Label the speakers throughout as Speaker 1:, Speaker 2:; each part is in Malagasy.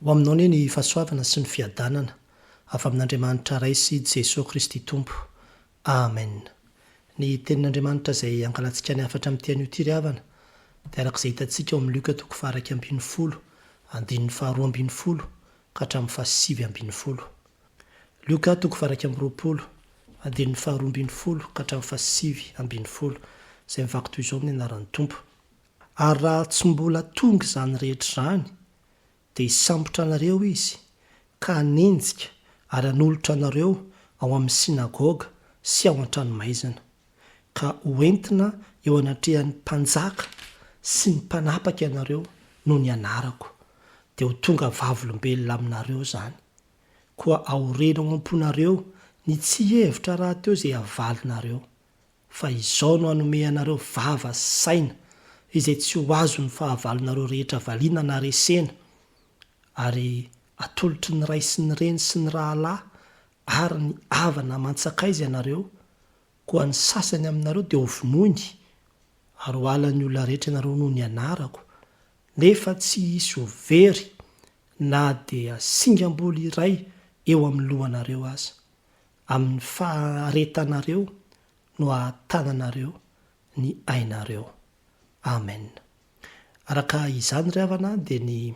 Speaker 1: Ho aminao anie ny fahasoavana sy ny fiadanana avy amin'Andriamanitra Ray sy Jesoa Kristy Tompo. Amen. Ny Tenin'Andriamanitra izay angalantsika ny hafatra amin'ity anio ity ry havana dia araka izay hitantsika ao amin'ny Lioka toko faha-11 andininy faha-12 ka hatramin'ny faha-19. Lioka toko faha-21 andininy faha-12 ka hatramin'ny faha-19 izay mivaky toy izao amin'ny anaran'ny Tompo. Ary raha tsy mbola tonga izany rehetra izany, dia hisambotra anareo izy, ka hanenjika ary hanolotra anareo ao amin'ny synagoga sy ao an-tranomaizina, ka hoentina eo anatrehan'ny mpanjaka sy ny mpanapaka ianareo noho ny anarako, dia ho tonga vavolombelona aminareo izany. Koa aoreno ao am-ponareo ny tsy hihevitra rahateo izay havalinareo. Fa izao no hanome anareo vava sy saina, izay tsy ho azon'ny fahavalonareo rehetra valiana na resena, ary atolotry ny ray sy ny reny sy ny rahalahy ary ny havana aman-tsakaiza ianareo, koa ny sasany aminareo dia hovonoiny, ary ho halan'ny olona rehetra ianareo noho ny anarako, nefa tsy hisy ho very na dia singam-bolo iray eo amin'ny lohanareo aza. Amin'ny faharetanareo no ahatananareo ny ainareo. Amen. Araka izany ry havana dia ny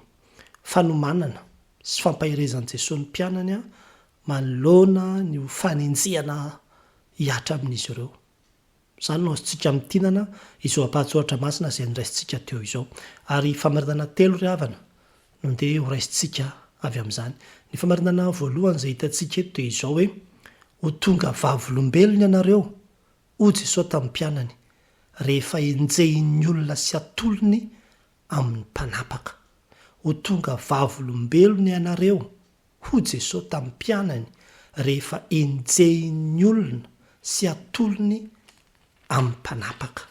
Speaker 1: fanomanana sy fampaherezan'i Jesoa ny mpianany manoloana ny ho fanenjehana hihatra amin'izy ireo. Izany no azontsika amintinana izao ampahan-tsoratra masina izay noraisintsika teo izao. Ary famarinana telo ry havana no ndeha horaisintsika avy amin'izany. Ny famarinana voalohany izay hitantsika eto dia izao hoe, Ho tonga vavolombelona ianareo, hoy Jesoa tamin'ny mpianany, rehefa enjehin'ny olona sy atolony amin'ny mpanapaka. Ho tonga vavolombelona ianareo, Hoy Jesoa tamin'ny mpianany rehefa enjehin'ny olona sy atolony amin'ny mpanapaka.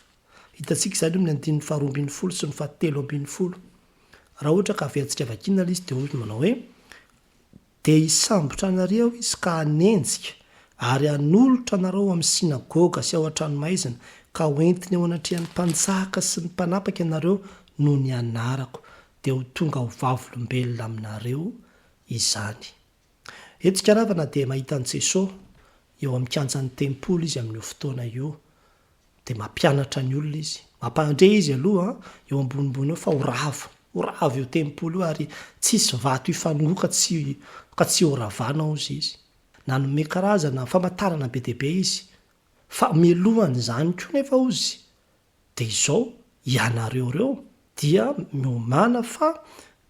Speaker 1: Hitantsika izany eo amin'ny andininy faharoa ambin'ny folo sy ny fahatelo ambin'ny folo. Raha ohatra ka averintsika vakiana ilay izy dia hoy manao hoe, Dia hisambotra anareo izy ka hanenjika ary hanolotra anareo amin'ny synagoga sy ao an-tranomaizina, ka hoentiny eo anatrehan'ny mpanjaka sy ny mpanapaka ianareo noho ny anarako, dia ho tonga ho vavolombelona aminareo izany. Eto Ikaravana dia mahita an'i Jesoa eo amin'ny kianjan'ny tempoly izy amin'io fotoana io. Dia mampianatra ny olona izy. Mampandre izy aloha eo ambonimbony eo fa ho rava. Ho rava io tempoly io ary tsy hisy vato hifanongoa ka tsy ka tsy horavana hozy izy. Nanome karazana famantarana be dia be izy. Fa mialohan'izany koa nefa hozy Dia izao, ianareo ireo dia miomàna fa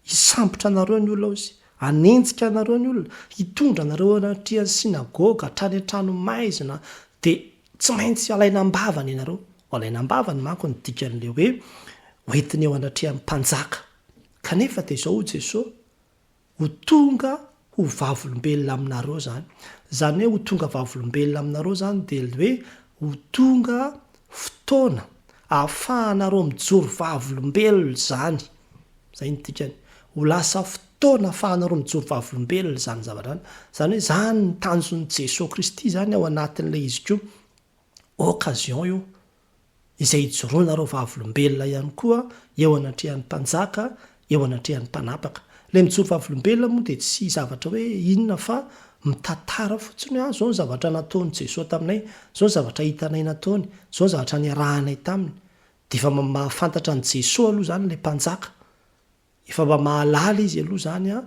Speaker 1: hisambotra anareo ny olona hozy, hanenjika anareo ny olona, hitondra anareo eo anatrehan'ny synagoga, hatrany an-trano maizina, dia tsy maintsy alaina am-bavany ianareo. Ho alaina am-bavany manko ny dikan'ilay hoe hoentina eo anatrehan'ny mpanjaka. Kanefa dia izao hoy Jesoa, Ho tonga ho vavolombelona aminareo izany. Izany hoe ho tonga vavolombelona aminareo izany dia ilay hoe ho tonga fotoana ahafahanareo mijoro vavolombelona izany. Izay no dikany. Ho lasa fotoana ahafahanareo mijoro vavolombelona izany zavatra izany. Izany hoe izany ny tanjon'i Jesoa Kristy izany ao anatin'ilay izy koa. Occasion io. izay hijoroanareo vavolombelona ihany koa eo anatrehan'ny mpanjaka, eo anatrehan'ny mpanapaka. Ilay mijoro vavolombelona moa dia tsy zavatra hoe inona fa mitantara fotsiny hoe ah izao ny zavatra nataon'i Jesoa taminay, izao ny zavatra hitanay nataony, izao ny zavatra niarahanay taminy. Dia efa mahafantatra an'i Jesoa aloha izany ilay mpanjaka. Efa mba mahalala izy aloha izany an,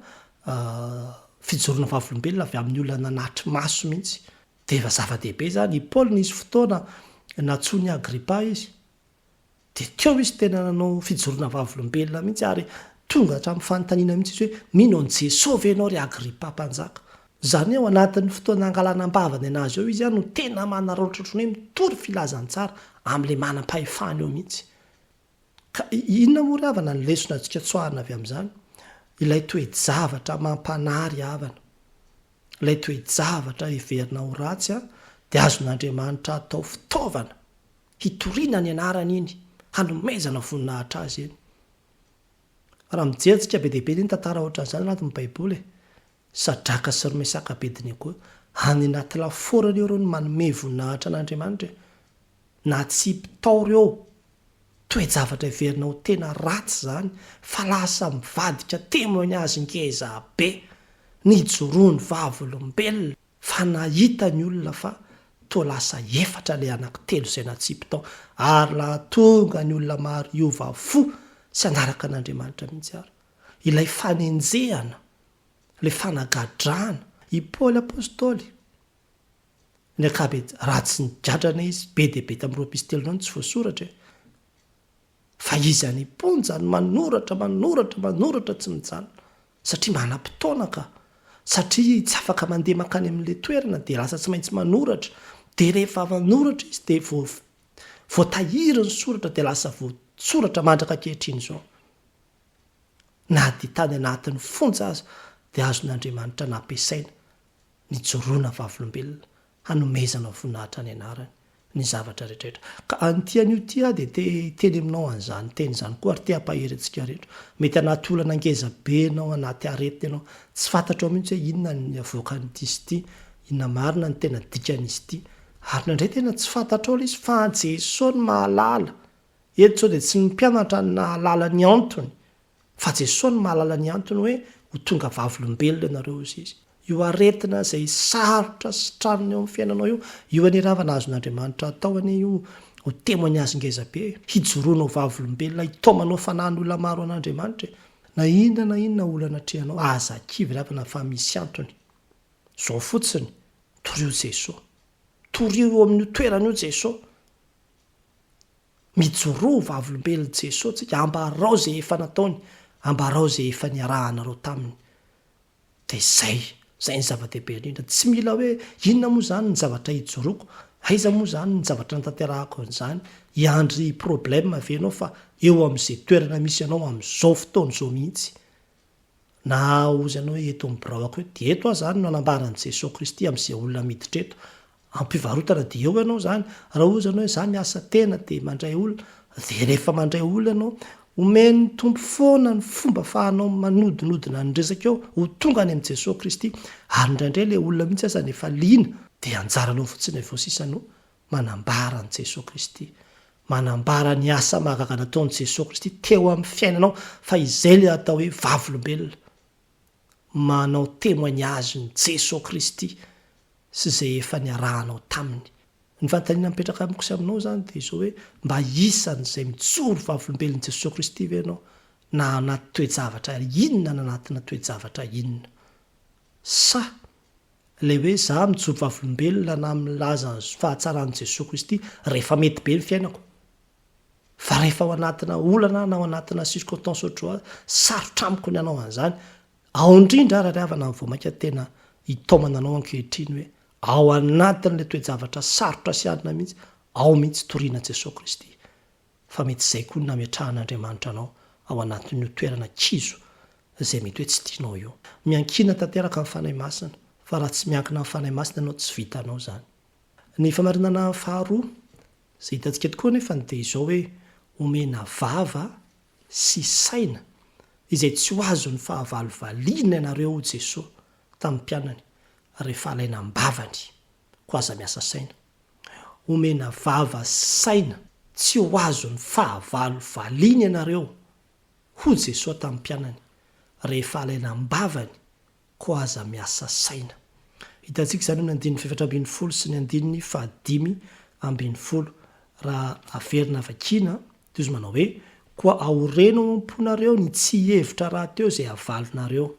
Speaker 1: fijoroana vavolombelona avy amin'ny olona nanatri-maso mihitsy. Dia efa zava-dehibe izany. I Paoly nisy fotoana nantsoin'i Agripa izy. Dia teo izy tena nanao fijoroana vavolombelona mihitsy ary tonga hatramin'ny fanontaniana mihitsy izy hoe, Mino an'i Jesoa ve ianao ry Agripa mpanjaka? Izany hoe ao anatin'ny fotoana hangalana am-bavany an'azy eo izy no tena manararaotra ohatran'ny hoe mitory filazantsara amin'ilay manam-pahefana eo mihitsy. Ka inona moa ry havana ny lesona azontsika tsoahina avy amin'izany? Ilay toe-javatra mampanahy ry havana, ilay toe-javatra heverina ho ratsy dia azon'Andriamanitra atao fitaovana hitoriana ny anarany iny, hanomezana voninahitra Azy iny. Raha mijery tsika be dia be anie ny tantara ohatran'izany anatin'ny baiboly e! Sadraka sy ry Mesaka Abednego, any anaty lafaoro anie ireo no manome voninahitra an'Andriamanitra e! Natsipy tao ireo. Toe-javatra heverina ho tena ratsy izany fa lasa mivadika témoignage ngeza be nijoroan'ny vavolombelona fa nahita ny olona fa toa lasa efatra ilay anankitelo izay natsipy tao ary nahatonga ny olona maro hiova fo sy hanaraka an'Andriamanitra mihitsy ary ilay fanenjehana, ilay fanagadrana. I Paoly Apostoly, ny ankabets, raha tsy nigadrana izy, be dia be tamin'ireo epistilinao no tsy voasoratra e! Fa izy any am-ponja no manoratra, manoratra, manoratra tsy mijanona. Satria manam-potoana ka. Satria tsy afaka mandeha mankany amin'ilay toerana dia lasa tsy maintsy manoratra. Dia rehefa manoratra izy dia voa, voatahiry ny soratra dia lasa voasoratra mandraka ankehitriny izao. Na dia tany anatin'ny fonja aza dia azon'Andriamanitra nampiasaina nijoroana vavolombelona hanomezana voninahitra ny anarany ny zavatra rehetrarehetra. Ka an'ity anio ity aho dia te hiteny aminao an'izany teny izany koa ary te hampahery antsika rehetra. Mety anaty olana ngeza be ianao, anaty aretina ianao, tsy fantatrao mihitsy hoe inona ny avoakan'ity sy ity, inona marina ny tena dikan'izy ity. Ary indraindray tena tsy fantatrao ilay izy fa Jesoa no mahalala. Eto izao dia tsy ny mpianatra no nahalala ny antony Fa Jesoa no mahalala ny antony hoe ho tonga vavolombelona ianareo hozy izy. Io aretina izay sarotra sitranina eo amin'ny fiainanao io, io anie ravana azon'Andriamanitra atao anie io ho témoignage ngeza be e. Hijoroanao vavolombelona, hitaomanao fanahy ny olona maro an'Andriamanitra e. Na inona na inona olana atrehanao, aza kivy ravana fa misy antony. Zao fotsiny, torio Jesoa. Torio eo amin'io toerana io Jesoa. Mijoroa ho vavolombelon'i Jesoa tsika, ambarao izay efa nataony, ambarao izay efa niarahanareo taminy. Dia izay, izay ny zava-dehibe indrindra. Tsy mila hoe inona moa izany ny zavatra ijoroako, aiza moa izany ny zavatra nanatanterahako an'izany, hiandry problème ve ianao fa eo amin'izay toerana misy anao amin'izao fotoana izao mihitsy. Na hozy ianao hoe eto amin'ny biraoko eto, dia eto aho izany no hanambara an'i Jesoa Kristy amin'izay olona miditra eto. Am-pivarotana dia eo ianao izany. Raha hozy ianao hoe za miasa tena dia mandray olona, dia rehefa mandray olona ianao, omen'ny Tompo foana ny fomba afahanao manodinodina ny resaka eo ho tonga any amin'i Jesoa Kristy. Ary indraindray ilay olona mihitsy aza no efa liana, dia anjaranao fotsiny avy eo sisa no manambara an'i Jesoa Kristy, manambara ny asa mahagaga nataon'i Jesoa Kristy teo amin'ny fiainanao fa izay ilay atao hoe vavolombelona, manao témoignage ny Jesoa Kristy sy izay efa niarahanao taminy. Ny fanontaniana mipetraka amiko sy aminao izany dia izao hoe mba isan'izay mijoro vavolombelon'i Jesoa Kristy ve ianao na anaty toe-javatra inona na anatina toe-javatra inona? Sa Ilay hoe za mijoro vavolombelona na milaza ny fahatsaran'i Jesoa Kristy rehefa mety be ny fiainako. Fa rehefa ao anatina olana na ao anatina circonstance ohatr'izao sarotra amiko ny hanao an'izany. Ao indrindra ary ry havana ny vao mainka tena hitaomana anao ankehitriny hoe ao anatin'ilay toe-javatra sarotra sy alina mihitsy, ao mihitsy toriana Jesoa Kristy. Fa mety izay koa no nametrahan'Andriamanitra anao ao anatin'io toerana kizo izay mety hoe tsy tianao io. Miankina tanteraka amin'ny Fanahy Masina, fa raha tsy miankina amin'ny Fanahy Masina ianao tsy vitanao izany. Ny famarinana faharoa izay hitantsika tokoa anefa dia izao hoe omena vava sy saina izay tsy ho azon'ny fahavalo valiana ianareo hoy Jesoa tamin'ny mpianany rehefa alaina am-bavany koa aza miasa saina. Omena vava sy saina tsy ho azon'ny fahavalo valiana ianareo Hoy Jesoa tamin'ny mpianany, Rehefa alaina am-bavany, koa aza miasa saina. Hitantsika izany amin'ny andininy fahefatra ambinifolo sy ny andininy fahadimy ambinifolo. Raha averina vakiana, dia izy manao hoe, Koa aoreno ao am-ponareo ny tsy hihevitra rahateo izay havalinareo.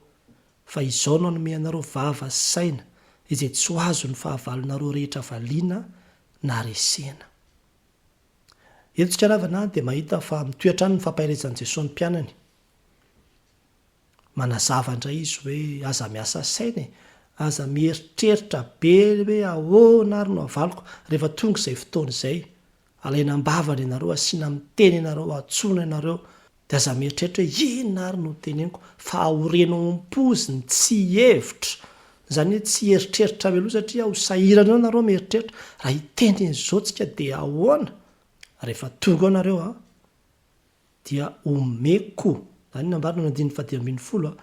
Speaker 1: Fa izao no hanome anareo vava sy saina, izay tsy ho azon'ny fahavalonareo rehetra valiana na resena. Eto tsika ravana dia mahita fa mitohy hatrany ny fampaherezan'i Jesoa ny mpianany. Manazava indray izy hoe aza miasa saina e, aza mieritreritra be hoe ahoana ary no havaliko rehefa tonga izay fotoana izay. Alaina am-bavany ianareo, asiana miteny ianareo, antsoina ianareo. Dia aza mieritreritra hoe inona ary no hoteneniko fa aoreno ao am-pozy ny tsy hihevitra, izany hoe tsy hieritreritra mialoha satria ho sahirana eo nareo mieritreritra, raha hiteny an'izao tsika dia ahoana? Rehefa tonga eo nareo an, dia omeko, izany no nambarany amin'ny andininy fahadimy ambinifolo an,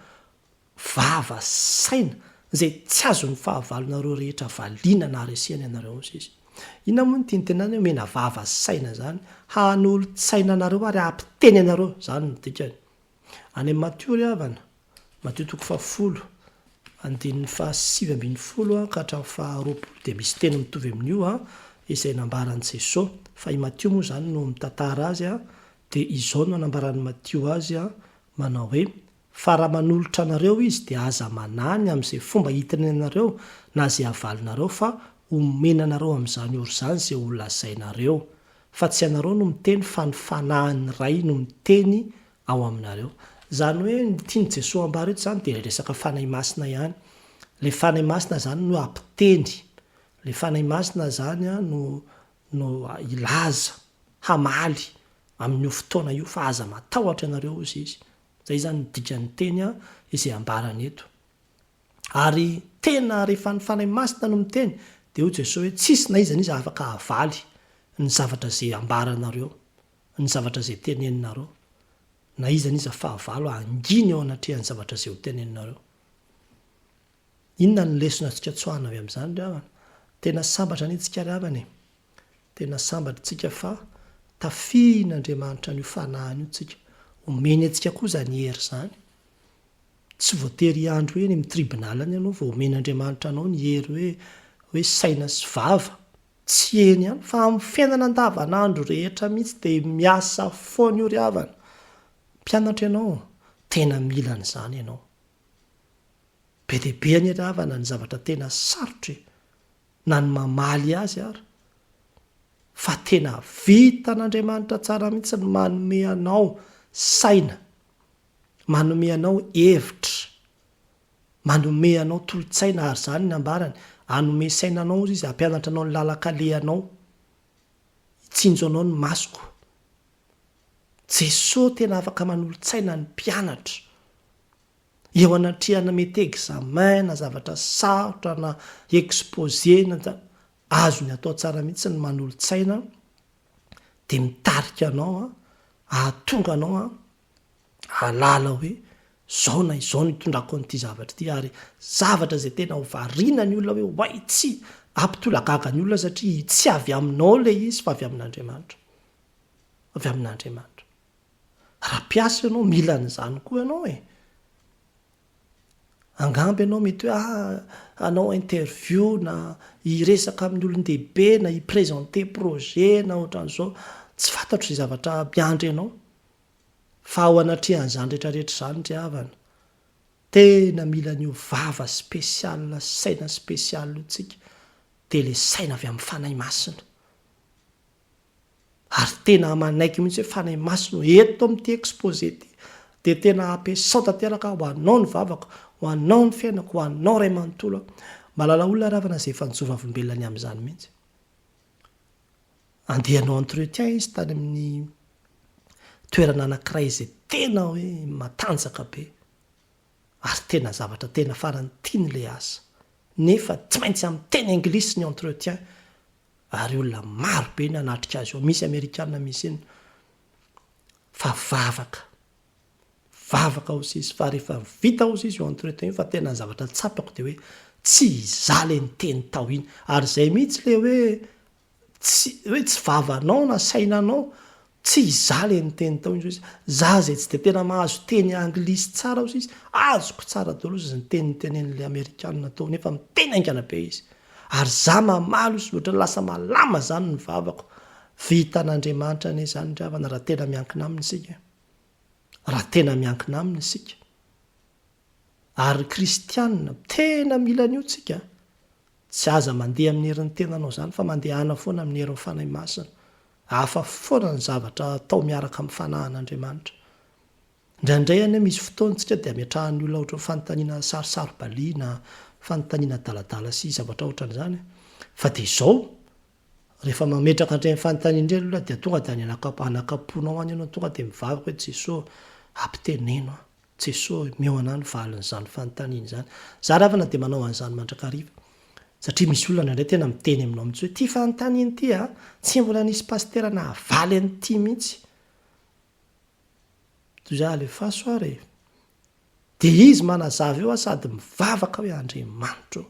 Speaker 1: vava sy saina izay tsy azon'ny fahavalonareo rehetra valiana na haresena ianareo hozy izy. Inona moa no tiany tenenana hoe omena vava sy saina izany? Hanolo-tsaina anareo ary hampiteny anareo, izany no dikany. Any amin'i Matio ry havana, Matio toko fahafolo, andininy fahasivy ambin'ny folo ka hatramin'ny faharoapolo dia misy teny mitovy amin'io izay nambaran'i Jesoa. Fa i Matio moa izany no mitantara azy dia izao no anambaran'i Matio azy manao hoe, Fa raha manolotra anareo izy dia aza manahy ny amin'izay fomba hitenenanareo na izay havalinareo fa homena anareo amin'izany ora izany izay holazainareo. Fa tsy ianareo no miteny fa ny Fanahin'ny Ray no miteny ao aminareo. Izany hoe ny tian'i Jesoa ambara eto izany dia ilay resaka Fanahy Masina ihany. Ilay Fanahy Masina izany no hampiteny. Ilay Fanahy Masina izany no no hilaza, hamaly amin'io fotoana io fa aza matahotra ianareo hozy izy. Izay izany ny dikan'ny teny izay ambarany eto. Ary tena rehefa ny Fanahy Masina no miteny dia hoy Jesoa hoe tsisy na iza na iza afaka hahavaly ny zavatra izay ambaranareo, ny zavatra izay teneninareo. Na iza na iza fahavalo hangina eo anatrehan'ny zavatra izay ho teneninareo. Inona ny lesona azontsika tsoahina avy amin'izany ry havana? Tena sambatra anie tsika ry havana e! Tena sambatra tsika fa tafihin'Andriamanitra an'io fanahiny io tsika. Omeny antsika koa izany hery izany. Tsy voatery hiandry hoe eny amin'ny tribunal any ianao vao omen'Andriamanitra anao ny hery hoe hoe saina sy vava. Tsy eny ihany fa amin'ny fiainana andavanandro rehetra mihitsy dia miasa foana io ry havana. Mpianatra ianao, tena mila an'izany ianao. Be dia be anie ry havana ny zavatra tena sarotra e! Na ny mamaly azy ara. Fa tena vitan'Andriamanitra tsara mihitsy ny manome anao saina, manome anao hevitra, manome anao tolo-tsaina ary izany ny ambarany, hanome saina anao Izy, hampianatra anao ny lalan-kalehanao, hitsinjo anao ny masoko. Jesoa tena afaka manolo-tsaina ny mpianatra. Eo anatrehana mety examen na zavatra sarotra na exposé na azony atao tsara mihitsy ny manolo-tsaina dia mitarika anao an, hahatonga anao an, hahalala hoe zao na izao no itondrako an'ity zavatra ity ary zavatra izay tena ho variana ny olona hoe oay tsy hampitolagaga ny olona satria tsy avy aminao ilay izy fa avy amin'Andriamanitra. Avy amin'Andriamanitra. Raha mpiasa ianao, mila an'izany koa ianao e. Angamba ianao mety hoe ah, hanao interview na hiresaka amin'ny olon-dehibe na hi-présenter projet na ohatran'izao. Tsy fantatro izay zavatra miandry anao. Fa ao anatrehan'izany rehetrarehetra izany ry havana, tena mila an'io vava spécial, saina spécial io tsika, dia ilay saina avy amin'ny Fanahy Masina. Ary tena manaiky mihitsy hoe Fanahy Masina o, eto amin'ity exposé ity dia tena ampiasao tanteraka aho, ho anao ny vavako, ho anao ny fiainako, ho anao Ray manontolo aho. Mahalala olona ry havana izay efa nijoro vavolombelona ny amin'izany mihitsy. Andeha hanao entretien izy tany amin'ny toerana anankiray izay tena hoe matanjaka be ary tena zavatra tena farany tiany ilay asa. Nefa tsy maintsy amin'ny teny anglisy ny entretien Ary olona maro be nanatrika azy io, misy amerikana misy inona. Fa vavaka, vavaka hozy izy, fa rehefa vita hozy izy io entretien io fa tena ny zavatra tsapako dia hoe tsy izaho ilay niteny tao iny. Ary izay mihitsy ilay hoe tsy hoe tsy vavanao na sainanao, Tsy izaho ilay niteny tao iny hoy izy, izaho izay tsy dia tena mahazo teny anglisy tsara hoy izy, azoko tsara daholo hoy izy ny teny notenenin'ilay amerikana tao nefa miteny haingana be izy. Ary izaho mamaly hoy izy, ohatran'ny lasa malama izany ny vavako. Vitan'Andriamanitra anie izany ry havana raha tena miankina aminy isika e. Raha tena miankina aminy isika. Ary ry kristiana, tena mila an'io tsika. Tsy aza mandeha amin'ny herin'ny tenanao izany fa mandehana foana amin'ny herin'ny Fanahy Masina. Hafa foana ny zavatra atao miaraka amin'ny Fanahin'Andriamanitra. Indraindray anie misy fotoana isika dia ametrahan'ny olona ohatran'ny fanontaniana sarosaro-baliana, fanontaniana adaladala sy zavatra ohatran'izany. Fa dia izao, rehefa mametraka an'ireny fanontaniana ireny ny olona dia tonga dia any anakam-ponao any ianao, tonga dia mivavaka hoe Jesoa ampiteneno aho. Jesoa omeo anah ny valin'izany fanontaniana izany. Za ry havana dia manao an'izany mandrakariva. Satria misy olona indraindray tena miteny aminao mihitsy hoe ity fanontaniana ity a, tsy mbola nisy pasitera nahavaly an'ity mihitsy. Toy izay alefaso ary e. Dia izy manazava eo aho sady mivavaka hoe Andriamanitra ô,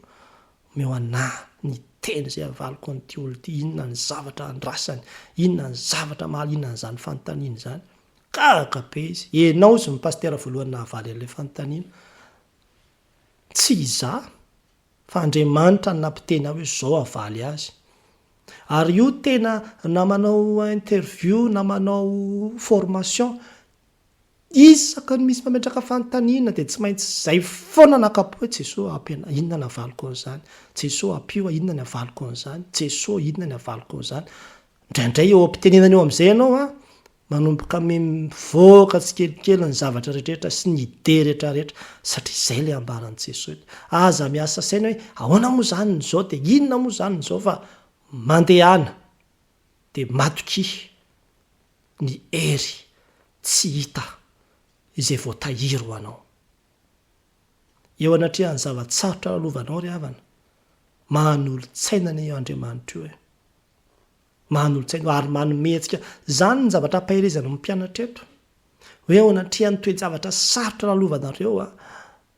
Speaker 1: omeo anah ny. teny izay havaliko an'ity olona ity, inona ny zavatra andrasany, inona ny zavatra mahaliana an'izany fanontaniana izany. Gaga be izy. Ianao izy no pasitera voalohany nahavaly an'ilay fanontaniana. Tsy izaho, fa Andriamanitra no nampiteny ahy hoe izao havaly azy. Ary io tena na manao interview na manao formation, Isaky ny misy mametraka fanontaniana dia tsy maintsy izay foana no ankapo hoe Jesoa ampy anah, inona ny havaliko an'izany? Jesoa ampio aho, inona ny havaliko an'izany? Jesoa inona ny havaliko an'izany? Indraindray eo am-pitenenana eo amin'izay ianao an, manomboka mivoaka tsikelikely ny zavatra rehetrarehetra sy ny idée rehetrarehetra satria izay ilay ambaran'i Jesoa eto. Aza miasa saina hoe ahoana moa izany ny izao dia inona moa izany ny izao fa mandehana dia matokia. ny hery tsy hita izay voatahiry ho anao. Eo anatrehan'ny zava-tsarotra lalovanao ry havana, manolo-tsaina anie io Andriamanitra io e. Manolo-tsaina ary manome antsika, izany ny zavatra ampaherezana ny mpianatra eto, hoe eo anatrehan'ny toe-javatra sarotra lalovanareo a,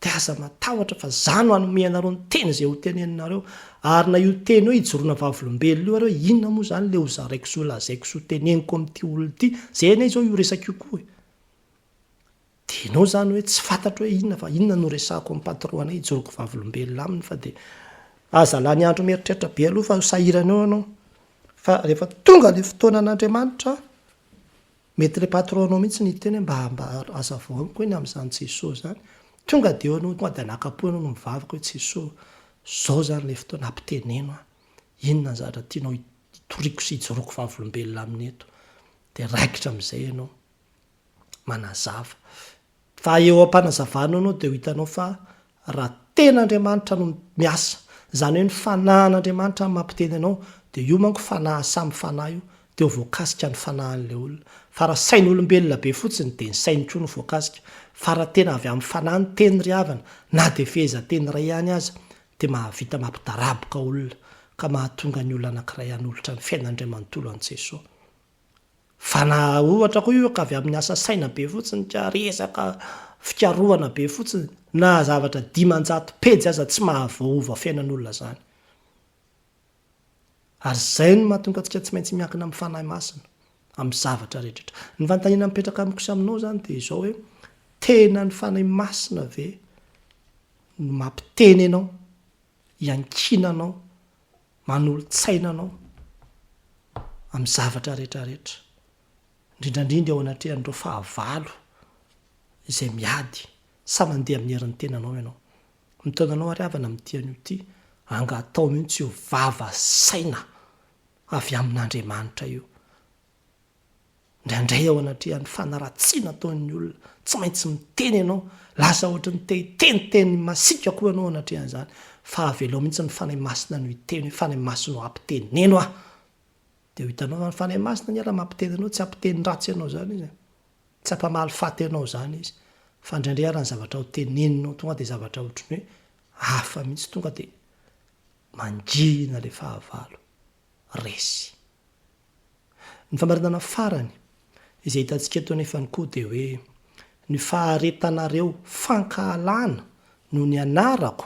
Speaker 1: Dia aza matahotra fa za no hanome anareo ny teny izay ho teneninareo. Ary na io teny io hijoroana vavolombelona io ary hoe inona moa izany ilay ho zaraiko sy ho lazaiko sy ho teneniko amin'ity olona ity. Izay anie izao io resaka io koa e. Dia ianao izany hoe tsy fantatro hoe inona fa inona no resahako amin'ny patron anay hijoroako vavolombelona aminy fa dia aza lany andro mieritreritra be aloha fa ho sahirana eo ianao. Fa rehefa tonga ilay fotoanan'Andriamanitra Mety le patron nao mihitsy no hiteny hoe mba mba azavao amiko hoe ny amin'izany Jesoa izany. Tonga dia eo ianao, tonga dia anakapo ianao no mivavaka hoe Jesoa zao izany ilay fotoana, ampiteneno aho. Inona ny zavatra tianao hitoriako sy hijoroako vavolombelona aminy eto. Dia raikitra amin'izay ianao manazava. Fa eo am-panazavana eo ianao dia ho hitanao fa raha tena Andriamanitra no miasa, izany hoe ny fanahin'Andriamanitra no mampiteny anao, dia io manko fanahy samy fanahy io, dia ho voakasika ny fanahin'ilay olona. Fa raha sain'olombelona be fotsiny dia ny sainy koa no voakasika. Fa raha tena avy amin'ny fanahy ny teny ry havana, na dia fehezanteny iray ihany aza, dia mahavita mampidaraboka olona, ka mahatonga ny olona anankiray hanolotra ny fiainany iray manontolo an'i Jesoa. Fa na ohatra koa io ka avy amin'ny asa saina be fotsiny ka resaka fikarohana be fotsiny, na zavatra 500 pejy aza tsy mahavoaova fiainan'olona zany. Ary izay no mahatonga antsika tsy maintsy miankina amin'ny Fanahy Masina amin'ny zavatra rehetra. Ny fanontaniana mipetraka amiko sy aminao izany dia izao hoe, tena ny Fanahy Masina ve no mampiteny anao, iankinanao manolo-tsaina anao amin'ny zavatra rehetra rehetra, indrindra indrindra eo anatrehan'ireo fahavalo izay miady sa mandeha amin'ny herin'ny tenanao ianao. Mitaona anao ary havana amin'ity anio ity, angatao mihitsy io vava saina avy amin'Andriamanitra io. Indraindray eo anatrehan'ny fanaratsiana ataon'ny olona, tsy maintsy miteny ianao, lasa ohatry ny te hiteniteny masiaka koa ianao anatrehan'izany, fa avelao mihitsy ny Fanahy Masina no hiteny hoe Fanahy Masina ô ampiteneno aho. Dia ho hitanao fa ny Fanahy Masina anie raha mampiteny anao tsy hampiteny ratsy anao izany izy e. Tsy hampamaly faty anao izany izy. Fa indraindray ary ny zavatra ho teneninao tonga dia zavatra ohatry ny hoe hafa mihitsy, tonga dia mangina ilay fahavalo. Resy. Ny famarinana farany izay hitantsika eto anefany koa dia hoe, ny faharetanareo fankahalana noho ny anarako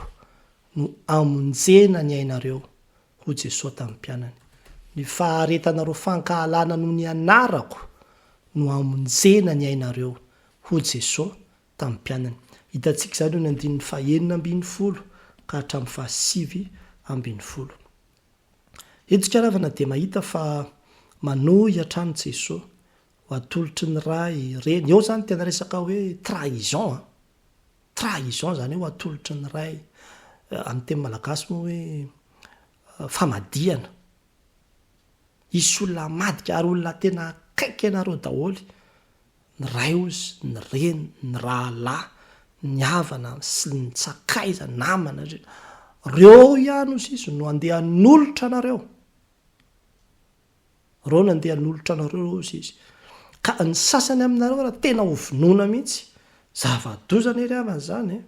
Speaker 1: no hamonjena ny ainareo, hoy Jesoa tamin'ny mpianany. Ny faharetanareo fankahalana noho ny anarako no hamonjena ny ainareo, hoy Jesoa tamin'ny mpianany. Hitantsika izany eo amin'ny andininy fahenina ambinifolo ka hatramin'ny fahasivy ambinifolo. Eto isika ravana dia mahita fa manohy hatrany Jesoa ho atolotry ny Ray, Reny, eo izany tena resaka hoe trahison an! Trahison izany hoe ho atolotry ny Ray, amin'ny teny malagasy moa hoe famadihana. Hisy olona hamadika ary olona tena akaiky anareo daholo ny ray ozy, ny reny, ny rahalahy, ny havana sy ny sakaiza, namana, reo ihany ozy izy no andeha hanolotra anareo, reo no andeha hanolotra anareo ozy izy, ka ny sasany aminareo raha tena ho vonoina mihitsy, zava-doza anie ry havana zany e,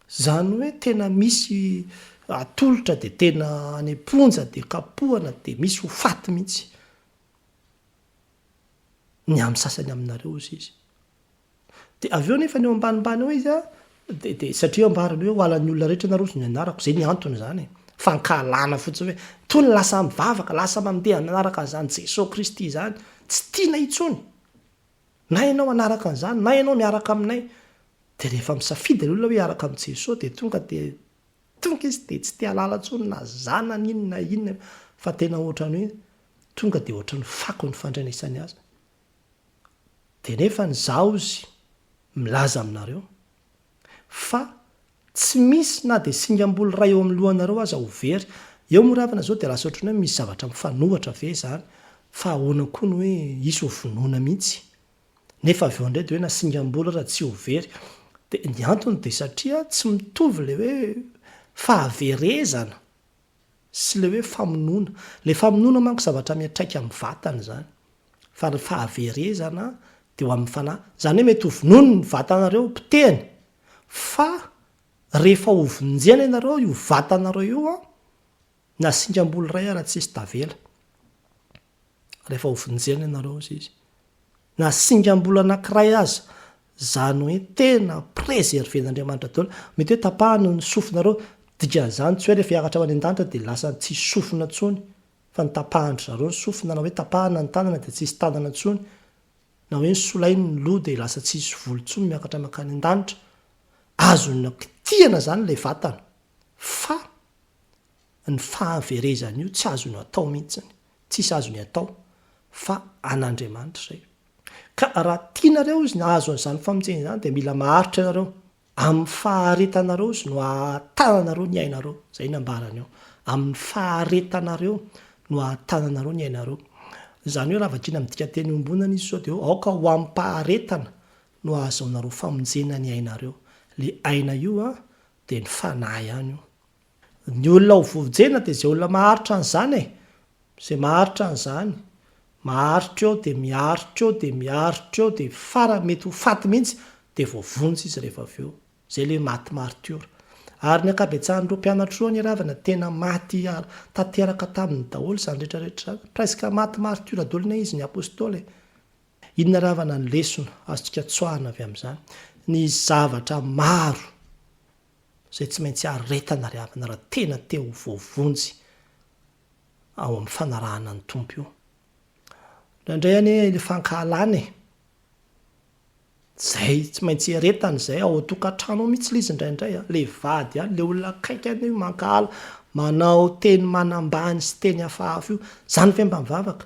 Speaker 1: zany hoe tena misy atolotra de tena any am-ponja de kapohana de misy ho faty mihitsy. ny amin'ny sasany aminareo hozy izy. Dia avy eo nefa ny eo ambanimbany eo izy an, dia dia satria ambarany hoe ho halan'ny olona rehetra ianareo hozy ny anarako, izay ny antony izany e. Fankahalana fotsiny hoe toy ny lasa mivavaka, lasa mandeha manaraka an'izany Jesoa Kristy izany, tsy tiana intsony. Na ianao hanaraka an'izany, na ianao miaraka aminay. Dia rehefa misafidy ilay olona hoe hiaraka amin'i Jesoa dia tonga dia tonga izy dia tsy te hahalala intsony na zanany iny na inona fa tena ohatran'ny hoe tonga dia ohatran'ny fako ny fandrenesany azy. Dia nefa ny zaho ozy milaza aminareo fa tsy misy na dia singam-bolo iray eo amin'ny lohanareo aza ho very. Eo moa ry havana zao dia lasa ohatran'ny hoe misy zavatra mifanohitra ve izany fa ahoana koa ny hoe hisy ho vonoina mihitsy nefa avy eo indray dia hoe na singam-bolo aza tsy ho very. Dia ny antony dia satria tsy mitovy ilay hoe fahaverezana Sy ilay hoe famonoana. Ilay famonoana manko zavatra miantraika amin'ny vatana izany. Fa ny fahaverezana dia ho amin'ny fanahy. Izany hoe mety ho vonoiny ny vatanareo, potehiny. Fa rehefa ho vonjena ianareo, io vatanareo io an, na singam-bolo iray ara tsisy tavela. Rehefa ho vonjena ianareo hozy izy. Na singam-bolo anankiray aza, izany hoe tena preserver-n'Andriamanitra daholo. Mety hoe tapahany ny sofinareo, dikan'izany tsy hoe rehefa hiakatra ho any an-danitra dia lasa tsisy sofina intsony, fa notapahan-dry zareo ny sofina, na hoe tapahana ny tanana dia tsisy tanana intsony, na hoe nosolainy ny loha dia lasa tsisy volo intsony miakatra mankany an-danitra. Azony kitihana izany ilay vatana, fa ny fahaverezana io tsy azony atao mihitsiny, tsisy azony atao fa an'Andriamanitra izay. Ka raha tianareo izy ny hahazo an'izany famonjena izany dia mila maharitra ianareo, amin'ny faharetanareo izy no hahatananareo ny ainareo, izay no ambarany ao, amin'ny faharetanareo no hahatananareo ny ainareo. Izany hoe raha vakiana amin'ny dikanteny iombonana izy izao dia hoe aoka ho amim-paharetana no hahazoanareo famonjena ny ainareo. Ilay aina io an, dia ny fanahy ihany io. Ny olona ho vonjena dia izay olona maharitra an'izany e! Izay maharitra an'izany. Maharitra eo dia miaritra eo dia miaritra eo dia farany mety ho faty mihitsy dia voavonjy izy rehefa avy eo. Izay ilay hoe maty martiora. Ary ny ankabetsahan'ireo mpianatra ireo anie ry havana tena maty tanteraka taminy daholo izany rehetra rehetra izany. Presque maty martiora daholo anie izy ny apostoly e! Inona ry havana ny lesona azontsika tsoahina avy amin'izany? Ny zavatra maro. izay tsy maintsy aretana ry havana raha tena te ho voavonjy ao amin'ny fanarahana ny Tompo io. Indraindray anie ilay fankahalana e! Izay tsy maintsy eretana izay ao an-tokantrano ao mihitsy ilay izy indraindray a, ilay vady any, ilay olona akaiky any io mankahala, manao teny manambany sy teny hafahafa io, izany ve mba mivavaka?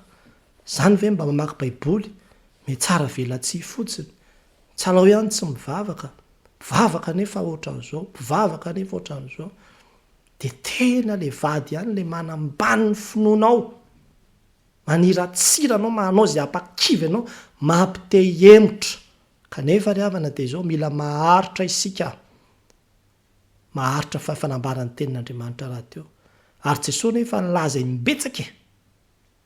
Speaker 1: Izany ve mba mamaky baiboly? Mihatsara velatsihy fotsiny. Tsy alao ihany tsy mivavaka, mpivavaka anefa ohatran'izao, mpivavaka anefa ohatran'izao. Dia tena le vady ihany le manambany ny finoanao, maniratsira anao, manao izay hampakivy anao, mampite hihemotra. Kanefa ry havana dia izao, mila maharitra isika, maharitra fa efa nambaran'ny tenin'Andriamanitra rahateo. Ary Jesoa anefa nilaza imbetsaka e!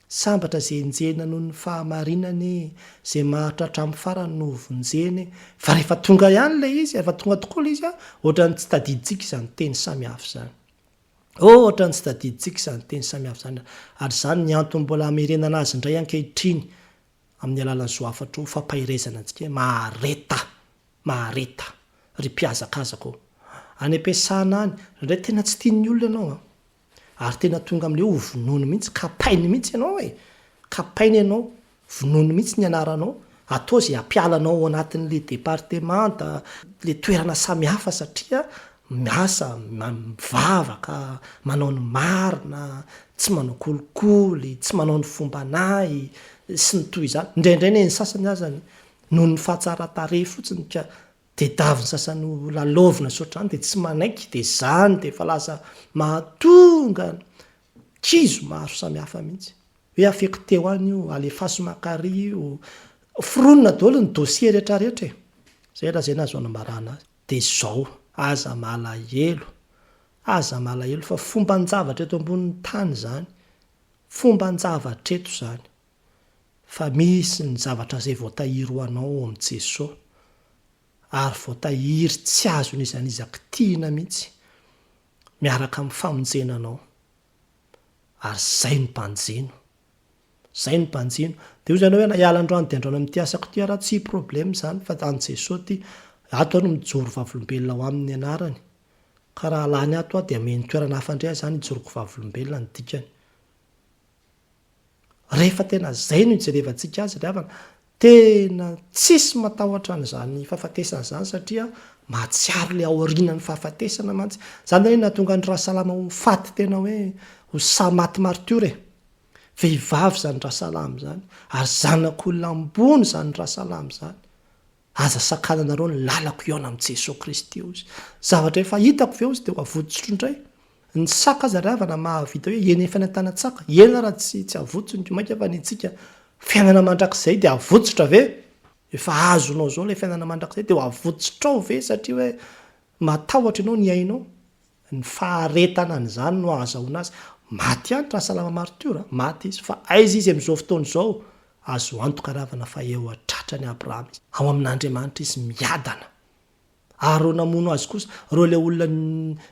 Speaker 1: Sambatra izay enjehina noho ny fahamarinana e, izay maharitra hatramin'ny farany no hovonjena e. Fa rehefa tonga ihany ilay izy, rehefa tonga tokoa ilay izy an, ohatran'ny tsy tadidintsika izany teny samihafa izany. Ohatran'ny tsy tadidintsika izany teny samihafa izany. Ary izany ny antony mbola hamerenana azy indray ankehitriny amin'ny alalan'izao hafatra ho fampaherezana antsika hoe mahareta, mahareta ry mpihazakazaka ô. Any am-piasana any, indraindray tena tsy tian'ny olona ianao an. Ary tena tonga amin'ilay hoe ho vonoiny mihitsy, kapainy mihitsy ianao e! Kapainy ianao, vonoiny mihitsy ny anaranao, atao izay hampiala anao ao anatin'ilay departemanta, ilay toerana samihafa satria miasa, mivavaka, manao ny marina, tsy manao kolikoly, tsy manao ny fomban'ahy, sy ny toy izany. Indraindray anie ny sasany azany noho ny fahatsaran-tarehy fotsiny ka Tedaviny sasany ho lalaovina sy ohatr'izany dia tsy manaiky dia izany dia efa lasa mahatonga kizo maro samihafa mihitsy. Hoe affecteo any io, alefaso makary io, foronina daholo ny dossier rehetra rehetra e! Izay lazaina azo anambarana azy. Dia izao, aza malahelo, aza malahelo fa fomban-javatra eto ambonin'ny tany izany, fomban-javatra eto izany. Fa misy ny zavatra izay voatahiry ho anao ao amin'i Jesoa, ary voatahiry tsy azon'iza n'iza kitihina mihitsy, miaraka amin'ny famonjena anao. Ary izay no banjino. Izay no banjino. Dia hoy ianao hoe na hiala androany dia androany amin'ity asako ity ary aho, tsy problème izany fa an'i Jesoa ity. Ato aho no mijoro vavolombelona ao aminy ny anarany. Ka raha lany ato aho dia ameno toerana hafa indray aho izany hijoroako vavolombelona ny dikany. Rehefa tena izay no ijerevantsika azy ry havana, tena tsisy matahotra an'izany fahafatesana izany satria mahatsiaro ilay aorianan'ny fahafatesana mantsy. Izany anie no nahatonga an'i Rasalama ho faty tena hoe ho sahy maty martiora e. Vehivavy izany Rasalama izany ary zanak'olona ambony izany Rasalama izany. Aza sakananareo ny lalako hihaona amin'i Jesoa Kristy hozy. Zavatra efa hitako ve hozy dia ho avotsotro indray? Ny saka aza ry havana mahavita hoe eny efa any an-tanan-tsaka, ela raha tsy tsy avotsony ko mainka fa ny antsika fiainana mandrakizay dia avotsotra ve? Efa azonao izao ilay fiainana mandrakizay dia ho avotsotrao ve satria hoe matahotra ianao ny ainao? Ny faharetana an'izany no ahazahoana azy. Maty ihany Rasalama Martiora, maty izy. Fa aiza izy amin'izao fotoana izao? Azo antoka ravana fa eo an-tratran'i Abrahama izy. Ao amin'Andriamanitra izy miadana. Ary ireo namono azy kosa, ireo ilay olona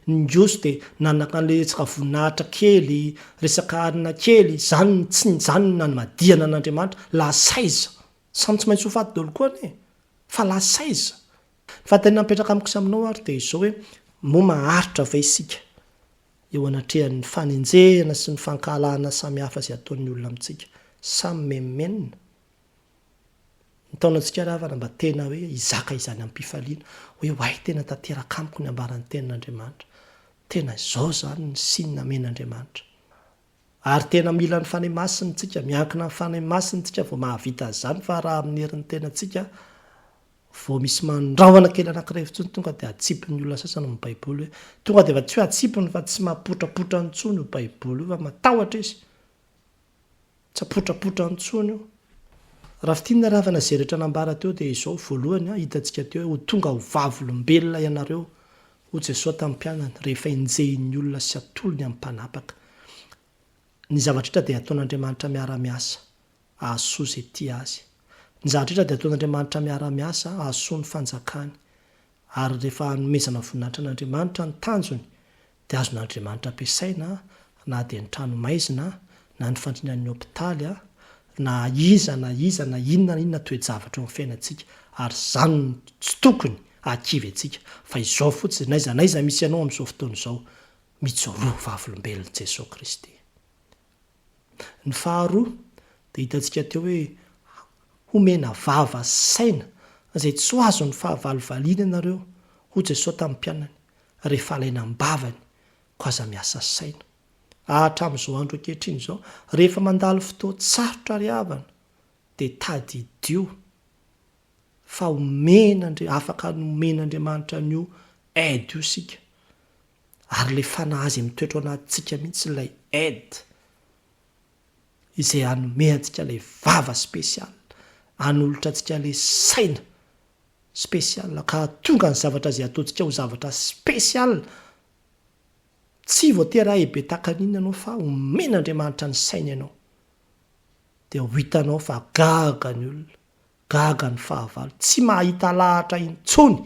Speaker 1: nigoso dia nanana an'ilay resaka voninahitra kely, resaka hanina kely, izany no tsy, izany no namadihana an'Andriamanitra. Lasa aiza? Samy tsy maintsy ho faty daholo koa anie. Fa lasa aiza? Ny fanontaniana mipetraka amiko sy aminao ary dia izao hoe, moa maharitra ve isika eo anatrehan'ny fanenjehana sy ny fankahalana samihafa izay ataon'ny olona amintsika? Sa mimenomenona? Ny taonantsika ry havana mba tena hoe hizaka izany amim-pifaliana, hoe oay tena tanteraka amiko ny ambaran'ny tenin'Andriamanitra, tena izao izany ny signe namen'Andriamanitra. Ary tena mila ny Fanahy Masina isika, miankina amin'ny Fanahy Masina isika vao mahavita an'izany fa raha amin'ny herin'ny tenantsika vao misy mandrahona kely anankiray fotsiny tonga dia atsipin'ny olona sasany ny baiboly hoe tonga dia efa tsy hoe atsipiny fa tsy mahapotrapotra intsony io baiboly io fa matahotra izy. Tsy apotrapotra intsony io. Raha fintinina ry havana izay rehetra nambara teo dia izao, voalohany hitantsika teo hoe ho tonga ho vavolombelona ianareo hoy Jesoa tamin'ny mpianany rehefa enjehin'ny olona sy atolony amin'ny mpanapaka. Ny zavatra rehetra dia ataon'Andriamanitra miara-miasa hahasoa izay tia Azy. Ny zavatra rehetra dia ataon'Andriamanitra miara-miasa hahasoa ny fanjakany. Ary rehefa hanomezana voninahitra an'Andriamanitra ny tanjony dia azon'Andriamanitra ampiasaina na dia ny trano maizina na ny fandrinan'ny hopitaly na iza na iza na inona na inona toe-javatra eo amin'ny fiainantsika ary izany no tsy tokony hahakivy antsika fa izao fotsiny n'aiza n'aiza misy anao amin'izao fotoana izao mijoroa vavolombelon'i Jesoa Kristy. Ny faharoa dia hitantsika teo hoe homena vava sy saina izay tsy ho azon'ny fahavalo valiana ianareo hoy Jesoa tamin'ny mpianany rehefa alaina am-bavany koa aza miasa saina. Hatramin'izao andro ankehitriny izao, rehefa mandalo fotoan-tsarotra ry havana dia tadidio fa omen'Andri-, afaka nomen'Andriamanitra an'io aide io isika. Ary ilay fanahy izay mitoetra ao anatintsika mihitsy ilay aide izay hanome antsika ilay vava spécial, hanolotra antsika ilay saina Spécial ka hahatonga ny zavatra izay ataontsika ho zavatra spécial. Tsy voatery hahay be tahaka an'inona ianao fa omen'Andriamanitra ny saina ianao. Dia ho hitanao fa gaga ny olona, gaga ny fahavalo, tsy mahita lahatra intsony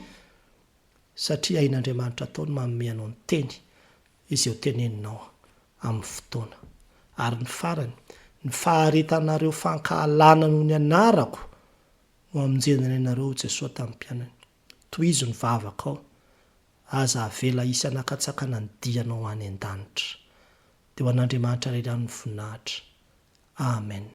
Speaker 1: satria hain'Andriamanitra atao ny manome anao ny teny izay ho teneninao amin'ny fotoana. Ary ny farany, ny faharetanareo fankahalana noho ny anarako no hamonjena ny ainareo hoy Jesoa tamin'ny mpianany. Tohizo ny vavakao, aza avela hisy hanakatsakana ny dianao any an-danitra. Dia ho an'Andriamanitra irery ihany ny voninahitra. Amen.